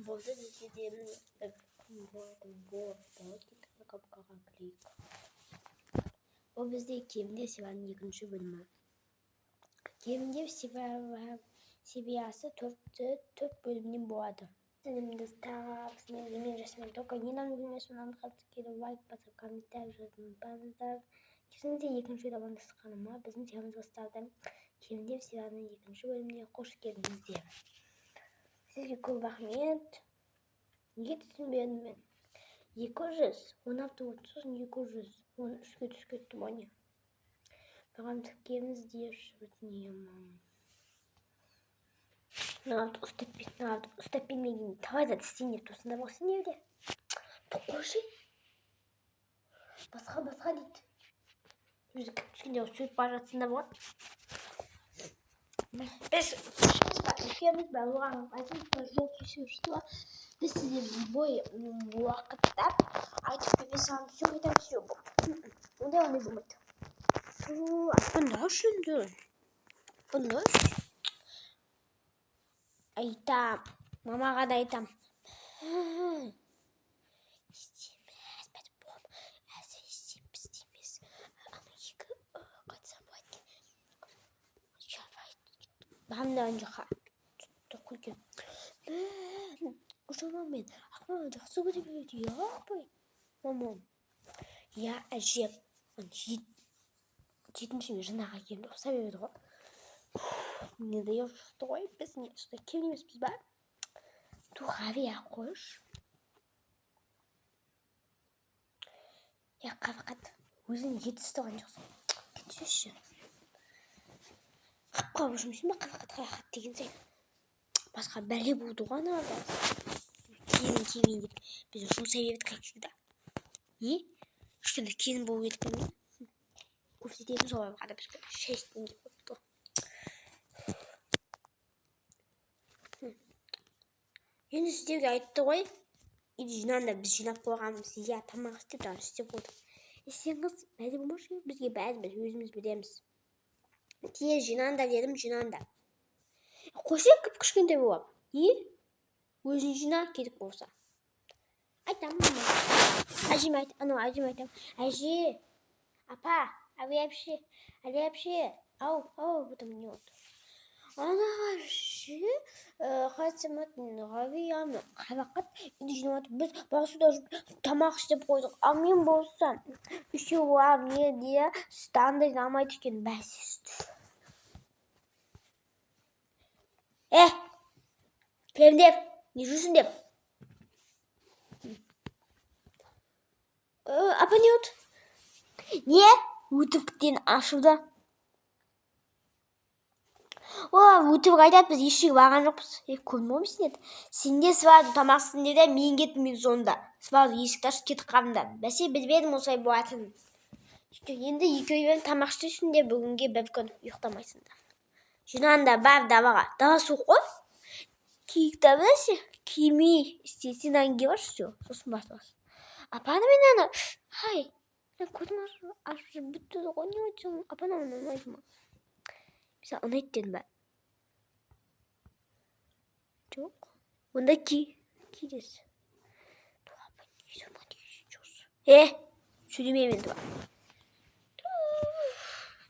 Болды десе де бір күн болады, болды. Коробкаға кірейік. Бұл бізде кемінде сериалының екінші бөлімі. Кемінде сериясы төрт бөлімнен болады. Сәлем, достар! Мен Жасмин. Только Нинаның бөлмесі ұнап келіп, лайк басып, комментарий жазуды ұмытпаңыздар. Кешіріңіздер, екінші видео амандасқаныма. Біздің темамыз басталды. Кемінде сериалының екінші бөліміне қош келдіңіздер. Сізге көп рахмет. Неге түсінбедім мен? 216 отыз, сосын 213-ке түсіп кеттім ғой, не? Маған тіркеліңіздерші, өтінемін. Мынаны ұстап бер, мынаны ұстап бермеген талай зат істейін деп тұрсыңдар ғой сендер де. Қойшы. Басқа, басқа дейді. Өзі кіріп түскенде сөйтіп бара жатсыңдар ғой. Біз үшеуміз ба, екеуміз ба, оған айтыңыз, жол кешіруші. Біз сізге любой уақытта айтып бере саламыз, все айтамыз, все болды. Ондай болмайды. Айтпаңдаршы енді. Айтпаңдаршы. Айтам. Мамаға да айтам. Істейміз, по-любому. Әзір істейміз, істейміз. Ана екі қайтсам болады екен. Бағымда ана жаққа күлген. Мама мен Ақмама жақсы көре береді, иә, апай? Мамам. Иә, әжем. Жетінші мен жаңағы әкемді ұқсап береді ғой. Не дає шықты ғой, біз не сондай кем емеспіз ба? Туға қойшы. Я қабақат, өзің ет ұстаған жоқсың. Кетші. Қап-қап жүрмейсің ба, қабақат, қабақат деген сайын. Басқа бәле болды ғой аналарда. Келін келмейін деп біз жұмсай бердік, как всегда. Не? Кішкене келін болу керек пе? Көрсетеміз оларға да, бізге 6 теңге болыпты. Енді сіздерге айтты ғой, үйді жинаңдар, біз жинап қойғанбыз. Иә, тамақ істеп, жаңа істеп қойдық. Сен қыз, бәле болмашы, бізге бәрібір, өзіміз білеміз. Тез жинаңдар дедім, жинаңдар. Қойшы, кіп кішкентай болып. Не? Өзің жина, керек болса. Айтам, мама. Әжеме айт, анау әжеме айтам. Әже, апа, әуе әпше, әлі әпше, ау, ау, потом не болды. Ана вообще, қалай Ғавияны қабақат үйді жинап жатыр. Біз басуда тамақ істеп қойдық. Ал мен болсам, үшеу алып не де андай алмайды екен, бәсе. Е, кем деп, не жүрсің деп. Апа, не болды? Не? Өтіріктен ашылды. Олар өтірік айтады, біз еш жерге барған жоқпыз. Е, көрдің ғой сендер. Сендер сразу тамақ істеңдер де, мен кеттім мен сонда. Сразу есікті ашып кетіп қалдым да. Бәсе, білмедім осылай болатынын. Енді екеуің тамақ істейсіңдер, бүгінге бір күн ұйықтамайсыңдар. Жинаңдар, бар далаға. Дала суық қой. Киік та білесің, кимей істесең киіп алшы, все, сосын басыласың. Апаны мен ана, хай, көзім ашып бітті ғой, не айтсам, апа ұнамайды ма? Саған ұнайды дедім ба? Жоқ. Онда ки. Ки десі. Е, сөйлемеймін енді.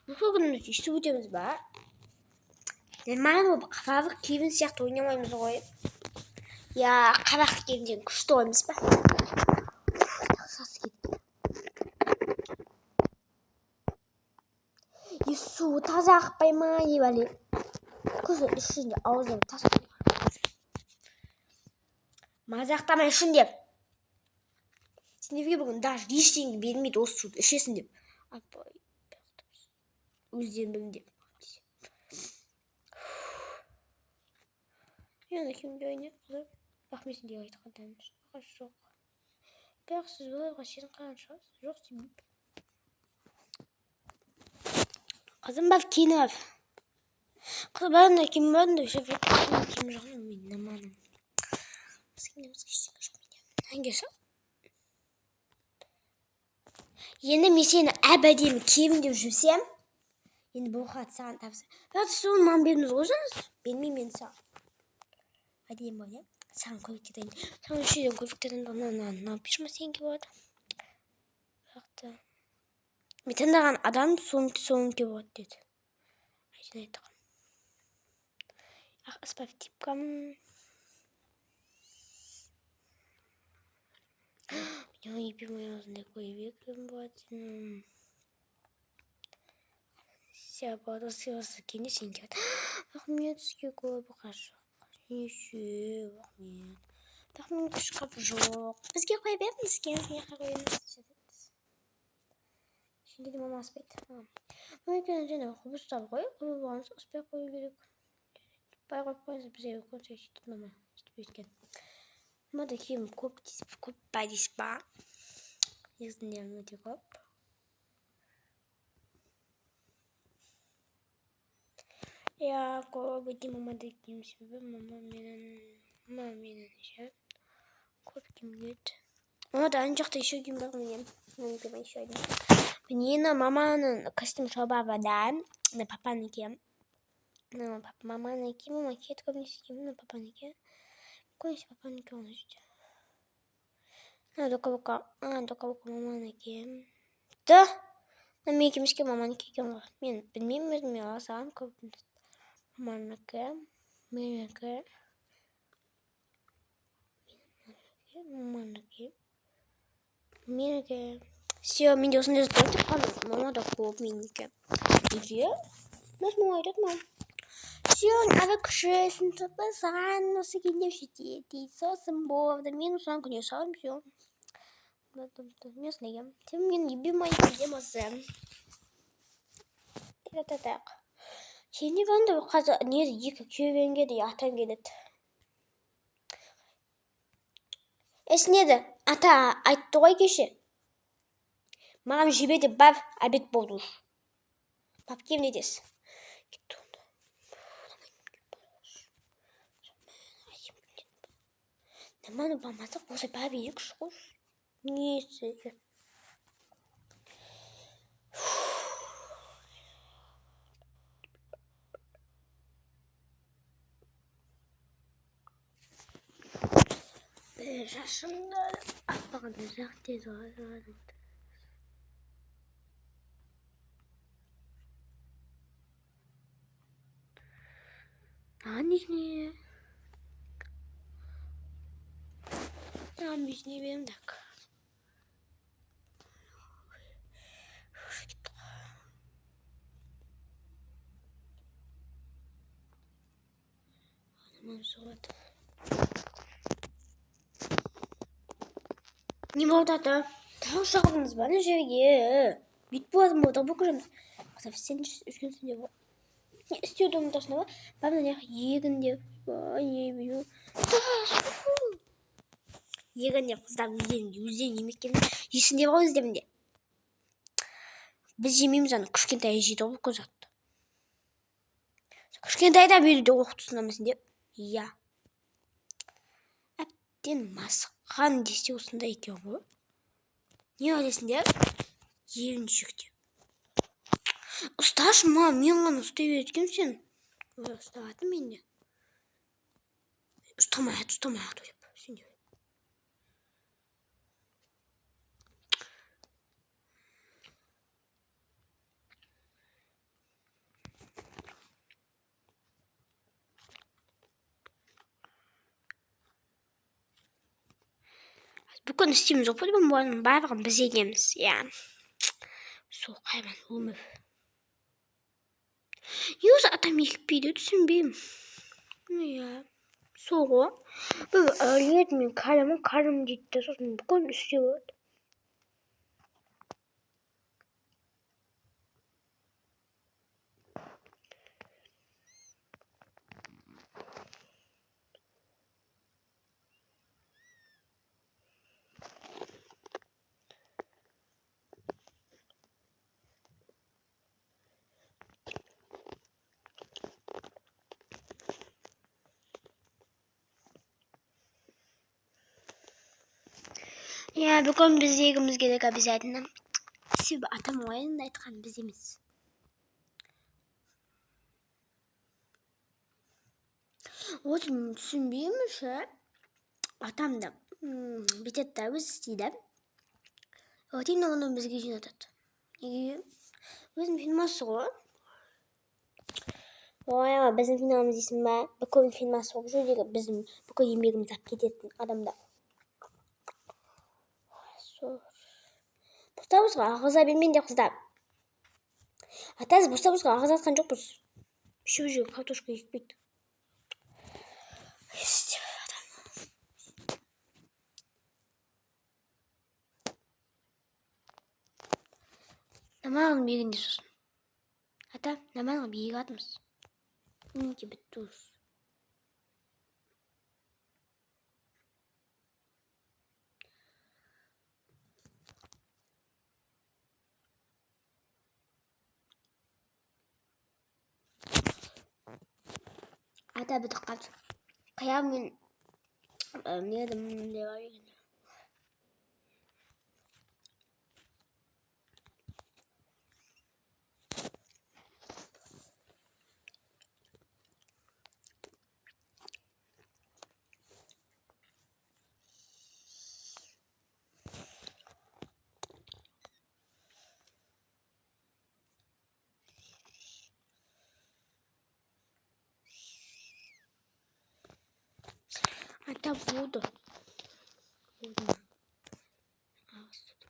Бұл күні өйстіп өтеміз ба? Нормально болып қалалық келін сияқты ойнамаймыз ғой. Я, қабақ келін деген күшті ғой, емес па? Сасы кетті. Е, суы таза ақпай ма, не бәле? Көзі ішінде аузына тас. Мазақтамай ішін деп. Сендерге бүгін даже ештеңе бермейді, осы суды ішесің деп. Апай, өздерің біліңдер. Енді кімге ойнайды, қызым? Бірақ мен сендерге айтқан жоқ. Бірақ сіз оларға сеніп қалған шығарсыз. Жоқ, сенбеймін. Қызым бар, киініп ал. Қыз бәрінде киім бар, киім жоқ, мен наманым. Басқа жоқ менде. Әңгесі? Енді мен сені әп-әдемі киемін деп жүрсем, енді бұл хат саған тапсыр. Бірақ сіз оны маған бердіңіз ғой, жаңа. Бермеймін мен саған. Әдемі бол, иә? Саған көйлек дайын. Саған үш жерден көйлек дайын. Мына пижама сенікі болады. Бірақ та мен таңдаған адам сонікі болады деді. Айжан айтты. Ақ спортивка. Менің любимый осындай көйлек болады. Все болады. Осы киімде сенікі болады. Рахмет сізге көп, ғашық. Неше, рахмет. Бірақ менің шкаф жоқ. Бізге қоя беріңіз, бізге қоя беріңіз. Şimdi de mama аспайды. Мама екеуін және құбыстар ғой, құбы болған соң аспай қою керек. Бай қойып қойыңыз, бізге концерт жетеді мама. Сөйтіп өйткен. Мамада киім көп дейсіз, көп па дейсіз ба? Негізінде өте көп. Иә, көп өте мамада киім, себебі мама менің ше көп киім киеді. Мамада ана жақта еще киім бар міне. Міне еще один. Міне маманың костюм шалбары да, мына папанікі. Мына маманікі, мама киеді көбінесе киім, мына папанікі. Көбінесе папанікі оны сөйтеді. Мына дока-бока, дока-бока маманікі. Да, мына менікі емес екен, маманікі екен ғой. Мен білмеймін өзім, мен ала саламын көп. Маманікі, менікі. Маманікі, менікі. Все, менде осындай заттар тек қана мама да көп менікі. Неге? Нас мама айтады маған. Все, ана күшесін саған осы киімдер жетеді дейді. Сосын болды. Мен осыған күне саламын, все. Мен осындай киемін. Сен менің любимый киімдерім осы. Так. Сен не банда қазір не екі күйеуіңге де атаң келеді. Есінеді, ата айтты ғой кеше. Маған жебе деп бар, обед болды уж. Папкем не дес? Кетті онда. Нормально болмаса, осы бар берейікші қойшы. Несі? Бір шашымды аппағанда ұзақ тез алады. Маған несіне? Маған несіне беремін так. Соғады. Не болды ата? Тағы шақырдыңыз ба ана жерге? Бүйтіп болатын болды ғой бүкіл жұмыс. Қыздар, сен үлкенсің деп. Не істеуді ұмытасың ба? Бар мына жаққа егін деп. Егін деп қыздар өздерің еңбектеніп жесін деп ғой өздерінде. Біз жемейміз аны, кішкентай жейді ғой бүкіл затты. Кішкентай да беруде оқытусың деп. Иә. Әбден масыққан десе осындай екен ғой. Не ойлайсыңдар? Еріншек деп. Ұсташы, ма, мен ғана ұстай береді екенмін сені. Ой, ұстап мен де. Ұстамай ат, ұстамай ат деп. Сен де. Бүгін істейміз ғой, бүгін бұның барлығын біз егеміз, иә. Сол қайран өмір. Не осы атам екпейді, түсінбеймін. Иә, сол ғой. Бір әулет мен кәрімін, кәрім дейді де, сосын бүкіл істеп алады. Иә, бүгін біз егіміз керек обязательно. Себебі атам ойында айтқан біз емес. Осы түсінбеймін ше. Атам да бүйтеді да, өзі істейді. Вот именно оны бізге жинатады. Неге? Өзінің фирмасы ғой. Ой, біздің фирмамыз дейсің ба? Бүкіл фирмасы болып жүр жердегі біздің бүкіл еңбегімізді алып кететін адамдар. Сол. Бостан-босқа ағыза бермеңдер, қыздар. Ата, біз бостан-босқа ағыза жатқан жоқпыз. Үшеуі жерге картошка екпейді. Намағын бегінде сосын. Ата, намағын бегіп жатырмыз. Мінекей, бітті уже. Ата, бітіп қалды. Қияр мен не еді, бар екен. Ата, болды. Болды. Ағыз суды.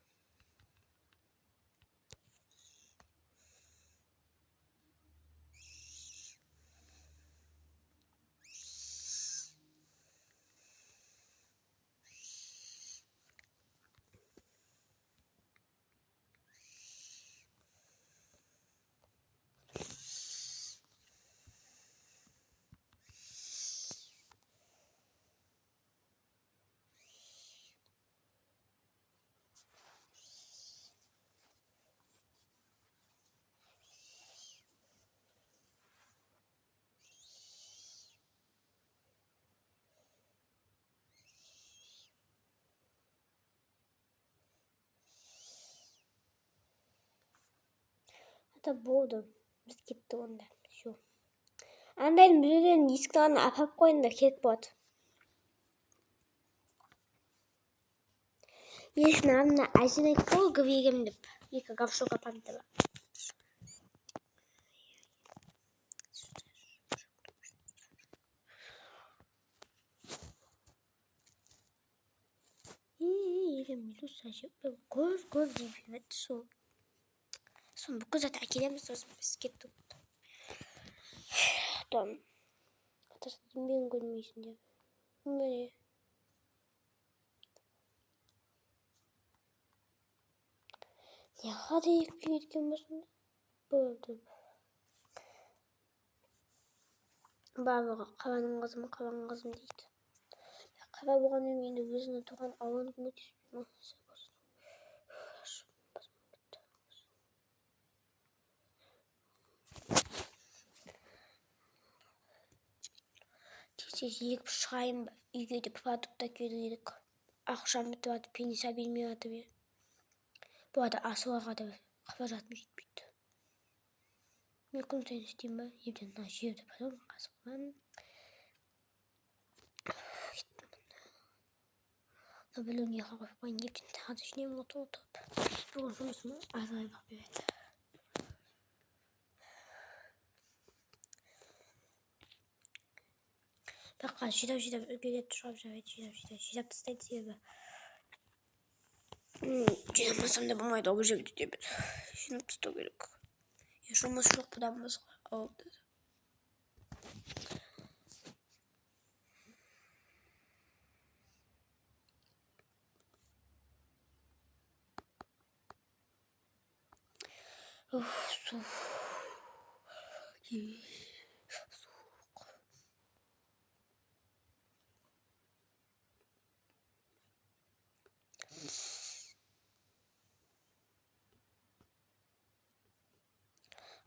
Ата, болды. Біз кеттік онда. Всё. Андайдың біреулерін есіктің алдына апарып қойыңдар, керек болады. Есіктің алдына әжең айтты ғой, егемін деп. Екі горшок апарып деп. Егем, әже. Көп, көп деп жіберді сол. Соны бүкіл зат әкелеміз, сосын біз кеттік. Там. Атасы, еңбегін көрмейсің деп. Міне. Неға да екпей кеткен болсын? Болды. Барлығы қаланың қызым, қаланың қызым дейді. Қала болғанымен енді өзінің туған ауылын көмектеспей ма? Тез егіп шығайын ба? Үйге де продукт әкелу керек. Ақшам бітіп жатыр, пенсия бермей жатыр. Бұл арада асылға да қаражатым жетпейді. Мен күн сайын істеймін ба? Ертең мына жерді потом қазып қоямын. Мына біреуін екі қойып қояйын, ертең тағы да жинаймын отырып. Бүгін жұмысым азайып береді. Бірақ қазір жинап-жинап үлгереді, жауап жабайды, жинап-жинап, жинап тастайды, себебі жинамасам да болмайды ғой, бұл жерде де бір жинап тастау керек. Жұмыс жоқ бұдан басқа ауылда. Уф, су. Суық.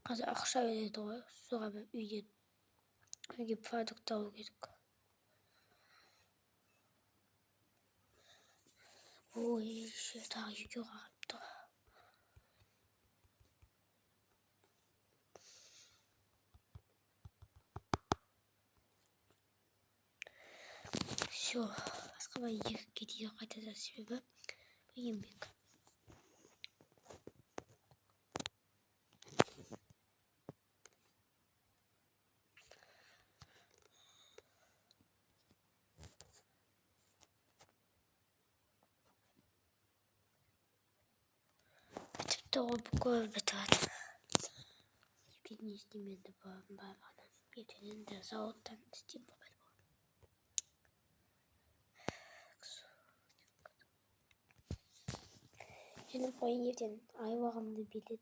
Қазір ақша береді ғой, соға бір үйге продукт алу керек. Ой, еще тағы екеу қалыпты. Все, басқа Былай екіге дейді қайтадан, себебі бұл еңбек. Бітіпті ғой, бүкіл бітіп жатыр. Ертең не істеймін енді барлығын. Ертең енді зауыттан істеймін ғой. Жинап қояйын, ертең айлығымды береді.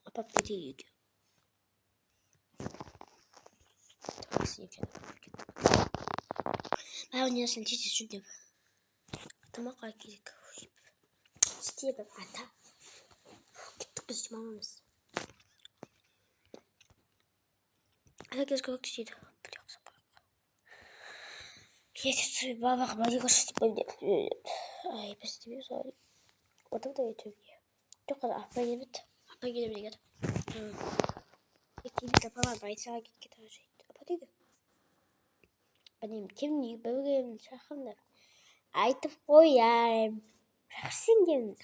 Апап кетейік үйге. Бәрі несін тез жүр деп. Тамаққа керек. Істеп ата. Кеттік біз мамамыз. Ата кез көмектеседі. Бабаға базиға істеп қойып. Ай, біз істемей солай. Отыр да өтуге. Жоқ, қазір апа келеді. Апа келе береді. Ертең апалар Байсаға кеткен апа дейді. Білмеймін, кім не білген шақырыңдар. Айтып қояйын. Жақсы сен.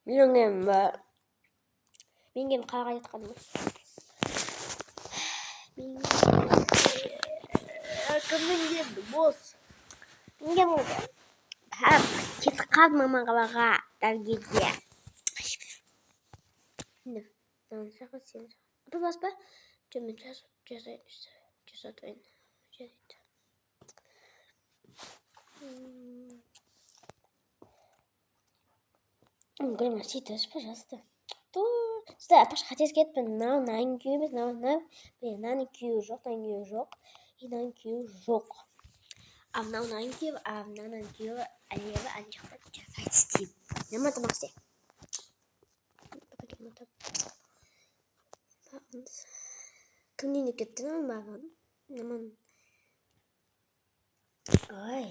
Менің бар. Мен қалаға жатқаным. Кімнің келді бос. Неге болды? Кетіп қалды мама қалаға дәрігерге. Мынаны шақыр, сені шақыр. Апа баспа? Жоқ, мен жасайын. Жасатайын. Жарайды. Гүлім, сөйтіңіз, пожалуйста. Сізді апаш қателесіп кетіппін. Мынау мынаның күйеуі емес, мынау мынау. Мынаның күйеуі жоқ, мынаның күйеуі жоқ. И мынаның күйеуі жоқ. А мынау мынаның күйеуі, а мынаның күйеуі әлемі ана жақта жасайды істеймін. Нема тамақ істе. Кімнен кетті маған? Наман. Ой.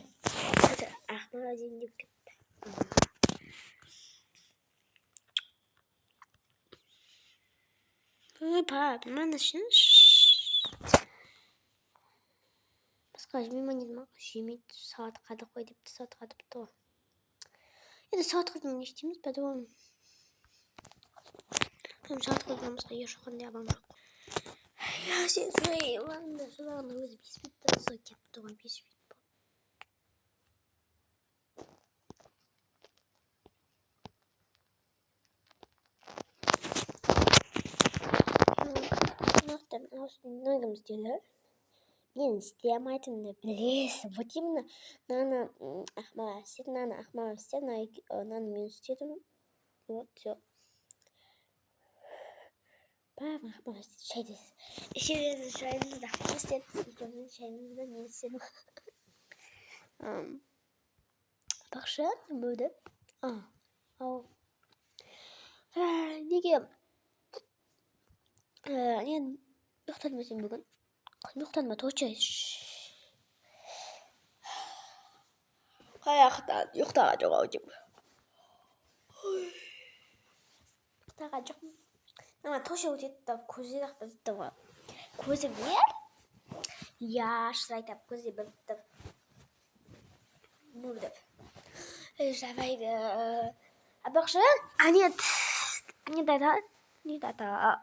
Ақмарал деп кетті. Ой, пап, мына басқа жемей ма дедім, жемейді, сағат қады қой депті, сағат қадыпты ғой. Енді сағат қадым не істейміз, потом сағат қадымнан басқа ешқандай амал жоқ. Я сен солай жылағанда өзі 5 минуттан соң келіпті ғой, 5 минут. Мынаны кім істеді? Мен істей алмайтынымды білесің. Вот именно мынаны Ақмарал істеді, мынаны Ақмарал істеді, мынаны мен істедім. Вот все. Барлығын Ақмарал істеді. Шайды үшеуміздің шайымызды Ақмарал істеді, екеуміздің шайымызды мен істедім. Бақша бөлді. Ау. Неге? Не ұйықтадың ба сен бүгін? Ұйықтадың ба? Точно. Қаяқтан ұйықтаған жоқ ау деймін. Ұйықтаған жоқпын. Мама точно өтеді да, көзі ақ бітті ғой. Көзі бер? Я, шын айтамын, көзі бітті. Мүлдіп. Жарайды. Абақшы? А нет. Нет, это. Нет, это.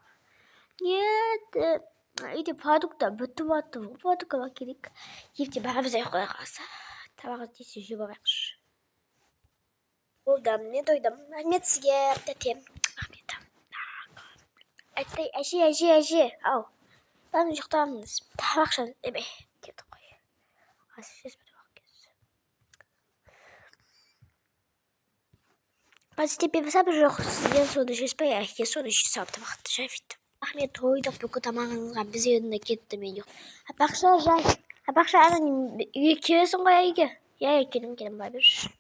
Нет. Үйде продукты бітіп жатыр ғой, продуктыға керек. Ертең барамыз ұйықтай қалса. Тамақ іздесе жеп алайықшы. Болды, мен тойдым. Рахмет сізге, тәтем. Рахмет. Әй, әже, әже, әже. Ау. Бәріміз ұйықтағанбыз. Тамақ ішеміз. Эбе, дедік қой. Ас ішесіз бе тамақ кез. Қазір істеп бере жоқ, сізден соны ішесіз әке соны іше салып тамақты жай. Рахмет, тойдық бүкіл тамағыңызға. Біз енді кетті мен. Апақша жай. Апақша, ана үйге келесің ғой үйге. Иә, келем, келем, бара берші.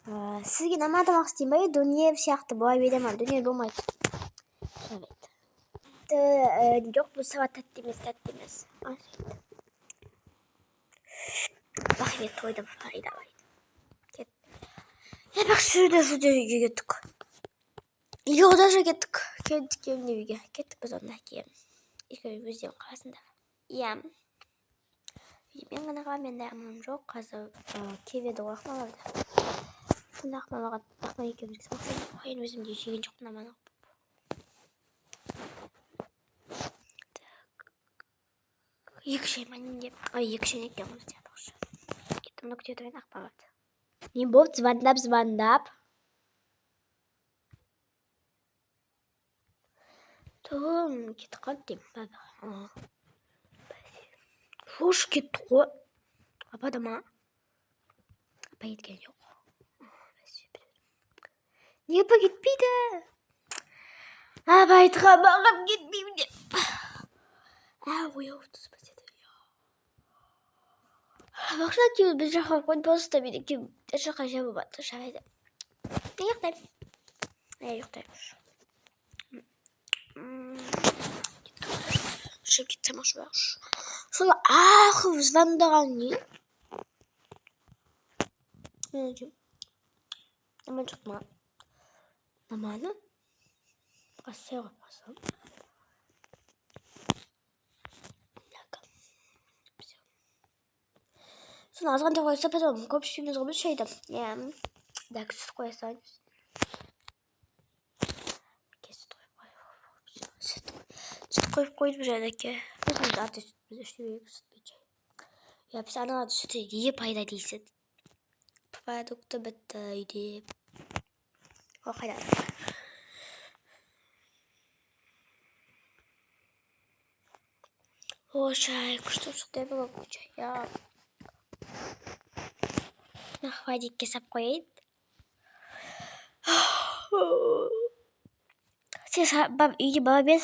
Сізге нама тамақ істеймін ба? Дөнер сияқты бола бере ма? Дөнер болмайды. Жарайды. Жоқ, бұл сабат тәтті емес, тәтті емес. Рахмет, тойдым. Ай, давай. Кет. Апақ жүрді, жүрді, үйге кеттік. Үйге құдаша кеттік. Кеттік, келін үйге. Кеттік біз онда кейін. Екеуі өздерің қаласыңдар. Иә. Үйде мен ғана қаламын, менде амалым жоқ. Қазір келіп еді ғой Ақмарал да. Сонда Ақмаралға Ақмарал екеумізге тамақ істеп қояйын, өзім де жеген жоқпын аман. Так. Екі шай ма не? Ой, екі шай екен ғой бізде апақша. Кеттім, мұны күте тұрайын Ақмаралды. Не болды, звондап, звондап. Тым кетіп қалды деймін. Шошып кетті ғой. Апа да ма? Апа кеткен жоқ. Неге апа кетпейді? Апа айтқан маған кетпеймін деп. Ояу түсіп кетеді. Бақша күйеуі біз жаққа қойды, просто мен екеуім бір жаққа жабып жатыр. Жарайды. Мен ұйықтаймын. Ұйықтаймын. Шығып кетсем ашып. Сол ақы звондаған не? Мен Нормально шықты ма? Нормально? Қасай қойып қалсам. Так. Всё. Соны азғантай қойса, потом көп ішпейміз ғой біз шайды. Иә. Так, сүт қоя салайын. Сүт қойып қой. Сүт қойып қойдым жәнеке. Өзіміз аты сүт біз ішпейміз сүтпен чай. Иә, біз аналардың сүті не пайда дейсің. Продукты бітті үйде. О, қайда? О, шай күшті шықты бүгін чай. Иә. Холодильникке сап қояйын. Сен үйге бара бер.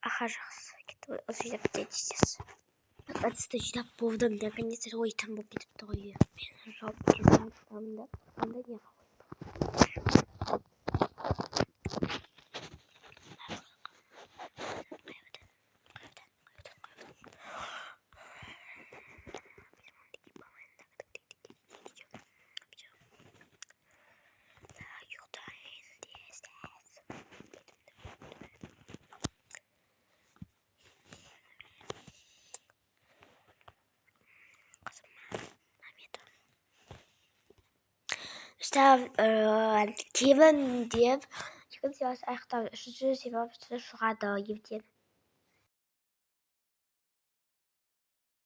Аха, жақсы. Кетті. Осы жинап бітеді тез. Ыдысты жинап болдым. Наконец-то, ой, тым болып кетіпті ғой. Мен жауып тұрамын да. Анда не қойып. Кевин деп екінші аяқтап, үшінші себеп шығады ертең.